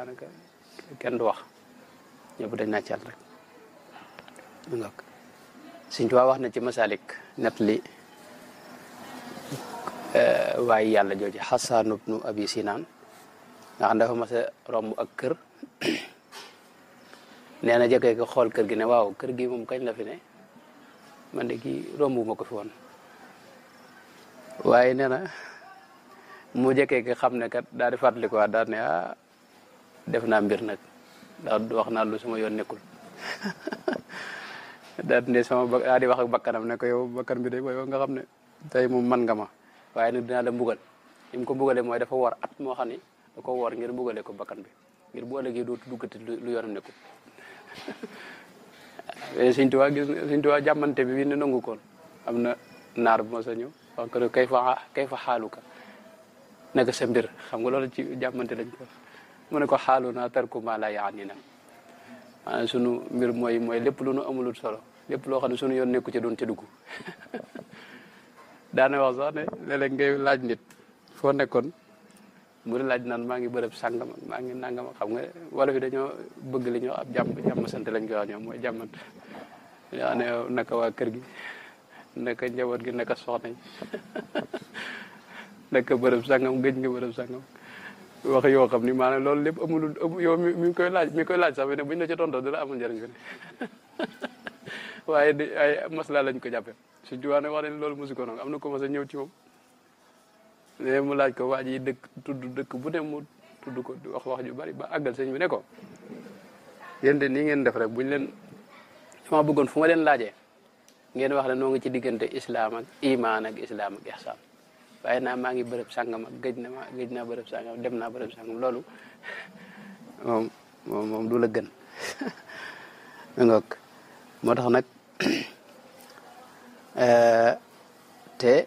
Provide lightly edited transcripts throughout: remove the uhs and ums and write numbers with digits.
daanaka kenn du wax ñëpp dañ naa cal rek ngok Sëñ Tuubaa wax na ci Masalik net li waaye yàlla jooju Xasaan ibnu Abi Sinaan nga xam dafa mas a romb ak kër nee na jëkkee ko xool kër gi ne waaw kër gi moom kañ la fi ne man de kii rombu ma ko fi woon waaye nee na mu jëkkee ko xam ne kat daal di fàttali ko daal ne def naa mbir nag daal wax naa lu sama yoon nekkul daal ne daal di wax ak bakkanam ne ko yow bakkan bi de yow nga xam ne tey moom man nga ma waaye nag dinaa la mbugal li mu ko mbugale mooy dafa woor at moo xam ne da ko woor ngir mbugale ko bakkan bi ngir bu ëllëgee dootu duggati lu yoonam nekkul Sëñ Tuubaa jàmmante bi ne nangu koon am na naar bu ma sa ñëw wax ko kay fa xaaluka naka sa mbir xam nga loolu ci jàmmante lañ ko mu ne ko xaalu naa tarku ma la yaani na maanaam sunu mbir mooy lépp lu nu amulul solo lépp loo xam ne sunu yoon nekku ci doon ci dugg daana wax sax ne léeg-léeg ngay laaj nit foo nekkoon mu ne laaj naan maa ngi bërëb sàngam maa ngi nangam xam nga wala fi dañoo bëgg li ñoo ab jàmm sant lañ koy wax ñoom mooy jàmmant yaa ne naka waa kër gi naka njaboot gi naka soxna yi naka bërëb sàngam gëj nga bërëb sàngam wax yoo xam ni maanaam loolu lépp amulul yow mi koy laaj sax bi ne buñ la ci tontoo dina amul njëriñ fi ne waaye ay masla lañ ko jàppe Sëñ Tuubaa ne wax ne loolu mosu ko noonu am na ko mas a ñëw ci moom mais mu laaj ko waa ji dëkk bu ne mu tudd ko wax ju bari ba àggal sëñ bi ne ko yéen de nii ngeen def rek buñ leen dama bëggoon fu ma leen laajee ngeen wax ne noo ngi ci diggante islaam ak imaan ak islaam ak ihsaan waaye naa maa ngi bërëb sàngam ak gëj naa bërëb sàngam dem naa bërëb sàngam loolu moom du la gën ngok moo tax nag te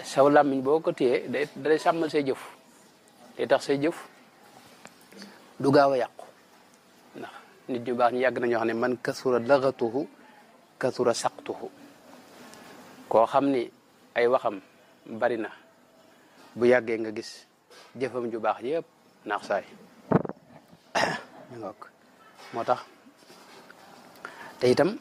saw làmmiñ boo ko téyee day sàmmal say jëf day tax say jëf du gaaw a yàqu ndax nit ñu baax ñu yàgg nañoo xam ne man kasura laxatuhu kasura saqtuhu koo xam ni ay waxam bari na bu yàggee nga gis jëfam ju baax yëpp naax saay moo tax te itam